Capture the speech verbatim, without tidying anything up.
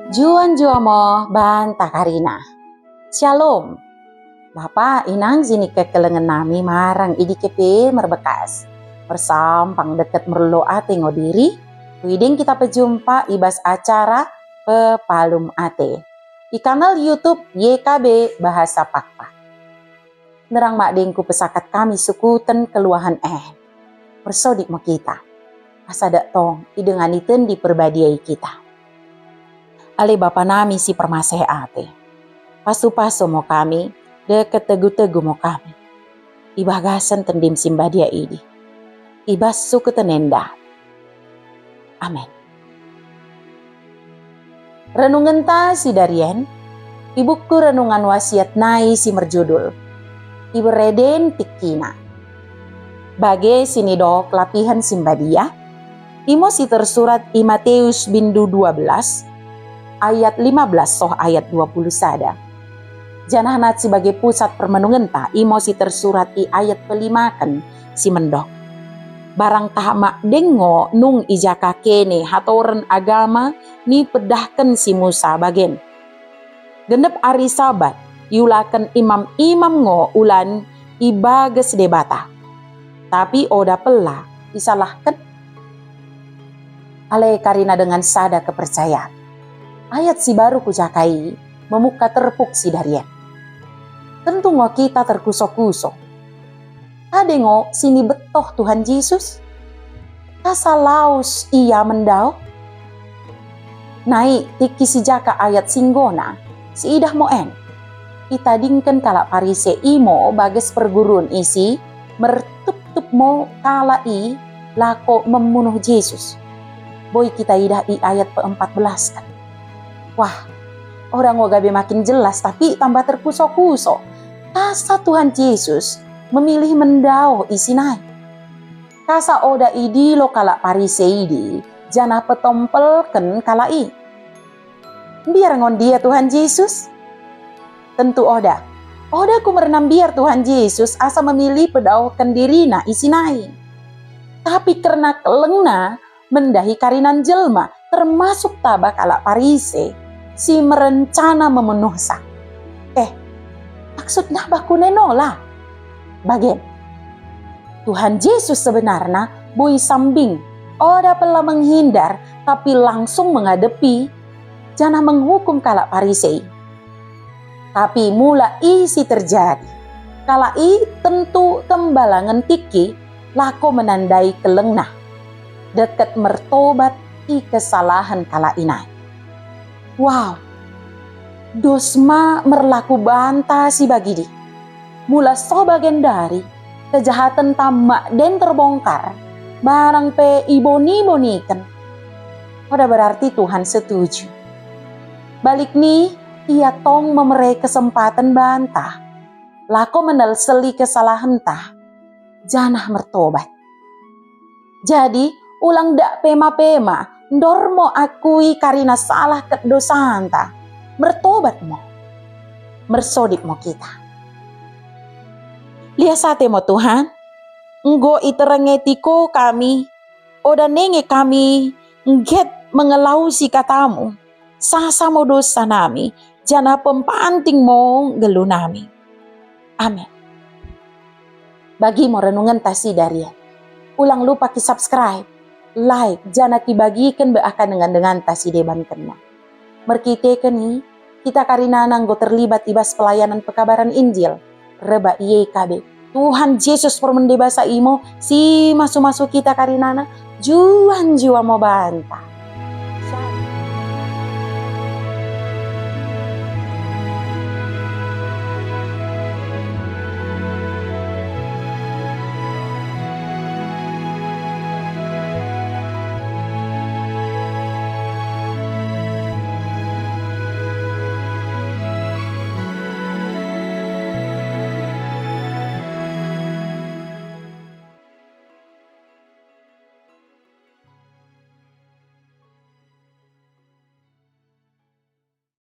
Njuah-njuah mo banta karina. Syalom. Bapa, inang sini kekelengen nami marang i dike pe merbekas. Mersampang dekket merlolo ate ngo diri, kumerna deng kita pejumpa i bas acara Pepalum Ate i kanal YouTube Y K B Bahasa Pakpak. Sinderrang madeng kupesakat kami sukuten keluahen en, mersodip mo kita, asa dak tong idengani Tendi Perbadia i kita. Ale Bapa nami si permaseh ate, pasu-pasu mo kami, dekket tegu-tegu mo kami i bagasen Tendim si mbadia idi, i bas sukuten enda. Amen. Renungenta sidarien i buku Renungan Wasiat nai si merjudul Iberreden Tikkina. Bage sinidok lapihen si mbadia, imo si tersurat i Matius bindu dua belas ayat lima belas soh ayat dua puluh sada. Janah nat si bage pusat permenungenta, imo si tersurat i ayat pelimaken si mendok: Barang tah madeng ngo nung ijaka kene hatoren agama nipeddahken si Musa bagen. Gennep ari Sabat iulaken imam-imam ngo ulan i bages Debata. Tapi oda pella isalahken. Ale karina dengan sada kepercayaan, ayat si baru kujaka i memukka terpuk sidarien. Tentu ngo kita terkuso-kuso. Ade ngo sinibettoh Tuhan Jesus? Kasa laus ia mendaoh? Nai tikki sijaka ayat si nggona, siidah mo en. Itadingken kalak Parise imo bages pergurun isi, mertup-tup mo kalak i lako memunuh Jesus. Boi kita idah i ayat peempat belasken. Wah, oda ngo gabe makin jelas, tapi tambah terkuso-kuso. Kasa Tuhan Jesus memilih mendaoh isi nai? Kasa oda idilo kalak Parise idi, janah petompelken kalak i? Mbiar ngo ndia Tuhan Jesus? Tentu oda. Oda kumerna mbiar Tuhan Jesus asa memilih pedaohken dirina isi nai. Tapi kerna kellengna mendahi karinan jelma, termasuk taba kalak Parise si merencana memunuhsa. Eh, maksudna bakune nola? Bagen. Tuhan Jesus sebenarna boi sambing, oda pella menghindar, tapi langsung mengadepi janah menghukum kalak Parise i. Tapi mula isi terjadi, kalak i tentu tembalangen tikki lako menandai kellengna, dekket mertobat i kesalahen kalak i nai. Wow, dos ma merlaku banta si bagidi. Mula soh bagendari, kejahatenta madeng terbongkar, barang pe iboni-boniken, oda berarti Tuhan setuju. Balikni, Ia tong memere kesempaten banta lako menelseli kesalahenta janah mertobat. Jadi, ulang dak pema-pema, ndor mo akui karina salah ket dosanta. Mertobat mo. Mersodip mo kita. Lias ate mo Tuhan, enggo iterengeti ko kami, oda nenge kami ngget mengelausi katamu, sasa mo dosa nami, janah pempanting mo nggeluh nami. Amen. Bagi mo renungenta sidarien. Ulang lupa ki-subscribe, like, janah kibagiken be akka dengan-denganta si debankenna. Merkiteken i, kita karinana enggo terlibat i bas pelayanan pekabaran Injil rebbak Y K B. Tuhan Jesus permende basa imo si masu-masu kita karinana, njuah-njuah mo banta.